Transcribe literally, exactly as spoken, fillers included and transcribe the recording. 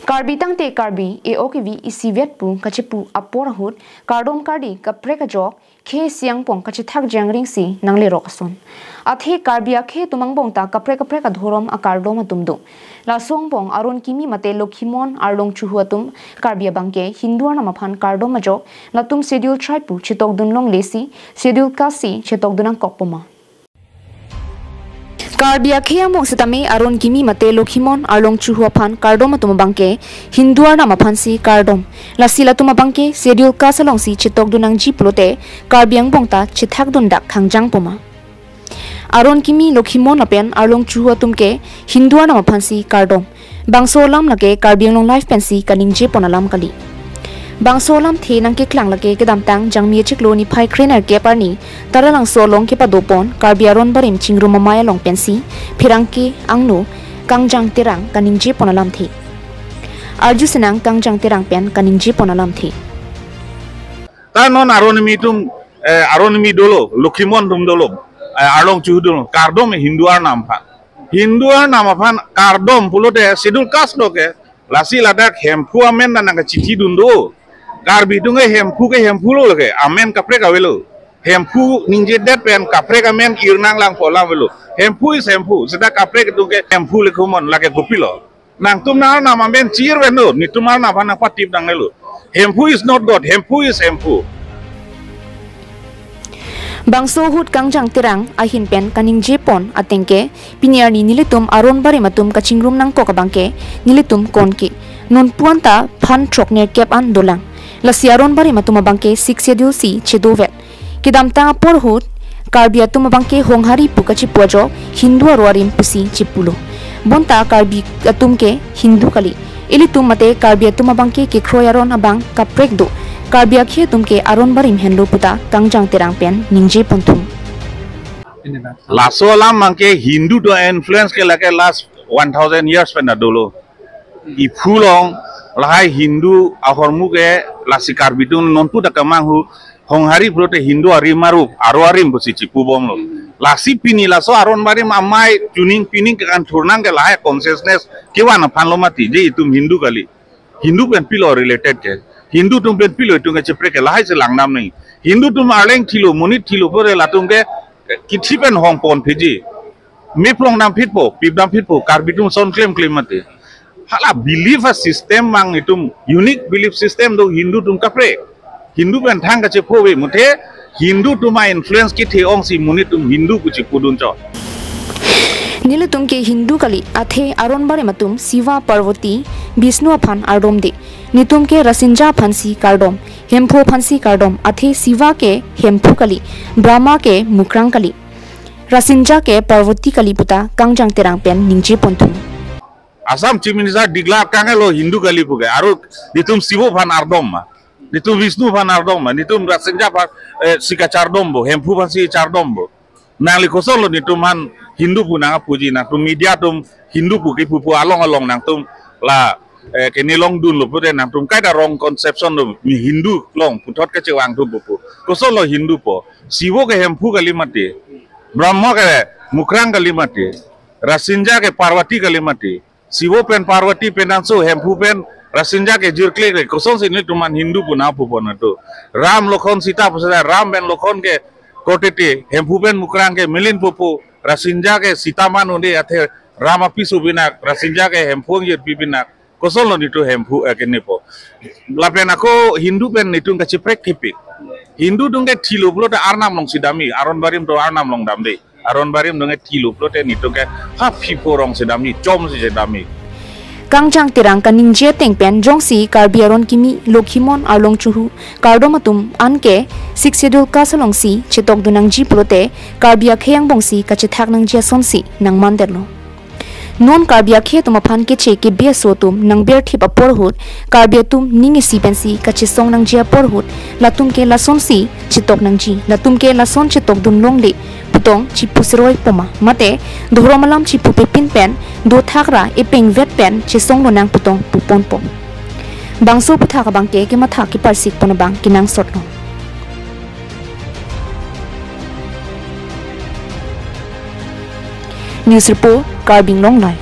Karbi tangte Karbi, e-ok evi isivet pu kachipu apor ahut, kardom kardi kaprek ajok, khei isi angbong kachethak jangring si nanglerok ason. Athe Karbi akhei atum angbong ta kaprek kaprek adhorom akardom atum do. Laso angbong Aron Kimi mate Lokhimon Arlong Chuhu atum Karbi abangke Hindu Arnam aphan kardom ajok, latum Scheduled Tribe pu chetokdun longle si, Scheduled Caste si chetokdun nangkokpo ma. Karbi akhei angbong setame Aron Kimi mate Lokhimon Arlong Chuhu aphan kardom atum abangke Hindu Arnam aphan si kardom. Lasi latum abangke Scheduled Caste along si chetokdun nangji pulote Karbi angbong ta chethakdun dak khangjangpo ma. Aron Kimi, Lokhimon lapen Arlong Chuhu atum ke Hindu Arnam aphan si kardom. Bangso alam lake Karbi Anglong Live pensi kaningjepon alam kali. Bangso alamthe nangkeklang lake kedamtang Jangmi achiklo niphai krenerkep arni Taralangso along kepadopon Karbi Aron Barim Chingrum Amei along pensi pherangke angno Kangjang Terang kaningjepon alamthe. Arju sinang Kangjang Terang pen kaningjepon alamthe. Ta non Aron Kimi atum, eh, Aron Kimi dolo, Lokhimon atum dolo, eh, Arlong Chuhu dolo, kardom Hindu Arnam aphan. Hindu Arnam aphan kardom pulote Scheduled Caste lo ke, lasi ladak Hemphu amen ta nangkachithidun do. Karbi atum ke Hemphu ke Hemphu lo ke, amen kaprek avelo. Hemphu ningjedet pen kaprek amen irnang langpo alam avelo. Hemphu is Hemphu, seta kaprek atum ke Hemphu Lokhimon lake kopilo. Nangtum nang Arnam amen chir veno, netum Arnam aphan nangpatip nangnelo. Hemphu is not God, Hemphu is Hemphu. Bangso ahut Kangjang Terang ahin pen kaningjepon ateng ke, pini arni nelitum Aron Barim atum kachingrum nangkok abangke nelitum konke. Non puan ta phan throknerkep an dolang. Lasi Aron Barim atum abangke Sixth Schedule si chedovet. Kedamtang apor ahut Karbi atum abangke Honghari pu kachipu ajok Hindu aro arim pusi chipulo. Bonta Karbi atum ke Hindu kali. Ilitum mate Karbi atum abangke kekroi aron abang kaprek do. Karbi akhei atum ke Aron Barim henlo puta Kangjang Terang pen ningjeponthung. Laso alam abangke Hindu atum influence ke lake last one thousand years pen ta dolo. Iphu along lahai Hindu ahormu ke lasi Karbi atum non pu ta kemanghu Honghari pulote Hindu arim arup, aro arim pusi chipubomlo. Lasi pini laso Aron Barim amei chuning pining kekan thurnang ke lahai consciousness kevan aphan lo mati je itum Hindu kali. Hindu pen pilo related ke. Hindu atum pen pilo itum ke cheprek ke lahai si langdam nangji. Hindu atum arleng thilo, monit thilo pulote latum ke kithi pen hongpon piji. Miplong dam phitpo, pip dam phitpo, Karbi atum ason klem klem mati. Hala belief a system abang itum unique belief system do Hindu atum kaprek. Hindu pen thang kachepho ave muthe Hindu atum a influence kethe ong si monit atum Hindu pu chipudun chot. Nelitum ke Hindu kali, athe Aron Barim atum Shiva, Parvati, Vishnu aphan ardomde. Netum ke Rasinja aphan si kardom, Hemphu aphan si kardom, athe Shiva ke Hemphu kali, Brahma ke Mukrang kali. Rasinja ke Parvati kali puta Kangjang Terang pen ningjeponthung. Assam Chief Minister declare kangelo Hindu kali puke, aro netum Shiva aphan ardom ma, netum Vishnu aphan ardom ma, netum Rasinja aphan, eh, si kachardompo, Hemphu aphan si chardompo. Nangli kosonlo netum aphan Hindu pu nangpuji, nangtum media atum Hindu pu kipu pu along along nangtum la, eh, kene longdunlo pulote nangtum kaita wrong conception lo, mi Hindu along puthot kachevang atum pu pu. Kosonlo Hindu po? Shiva ke Hemphu kali mati, Brahma ke Mukrang kali mati, Rasinja ke Parvati kali mati. Shiva pen Parvati pen anso Hemphu pen Rasinja ke jirkle kle, kosonsi netum aphan Hindu pu nangpupon atum? Ram Lokhon Sita pusi, Ram pen Lokhon ke korte te, Hemphu pen Mukrang ke melin pupu, Rasinja ke Sita man un-e athe Ram apiso pinak, Rasinja ke Hemphu angjirpi pinak. Kosonlo netum Hemphu, eh, kenepo? Lapen ako Hindu pen netum kacheprek kepik. Hindu atum ke thilo pulote Arnam along si damji, Aron Barim atum Arnam along damde. Aron Barim atum ke thilo pulote netum ke ha phipho arong si damji, chom si damji. Kangjang Terang kaningje ateng pen jongsi Karbi Aron Kimi, Lokhimon Arlong Chuhu kardom atum anke Sixth Schedule Caste alongsi chetokdun nangji pulote Karbi akhei angbongsi kachethak nangji asonsi nangmandetlo. Non Karbi akhei atum aphan keche kebe aso atum nangberthip apor ahut, Karbi atum ning isi pensi kachesong nangji apor ahut, latum ke lasonsi chetok nangji, latum ke lason chetokdun longle putong chipu seroipo ma, mate dhorom alam chipupe pin pen dothak ra epengvet pen chesong lonang putong puponpo. Bangso aputhak abangke kematha keparsikpon abang kenangsotlo. News report, Karbi Anglong Live.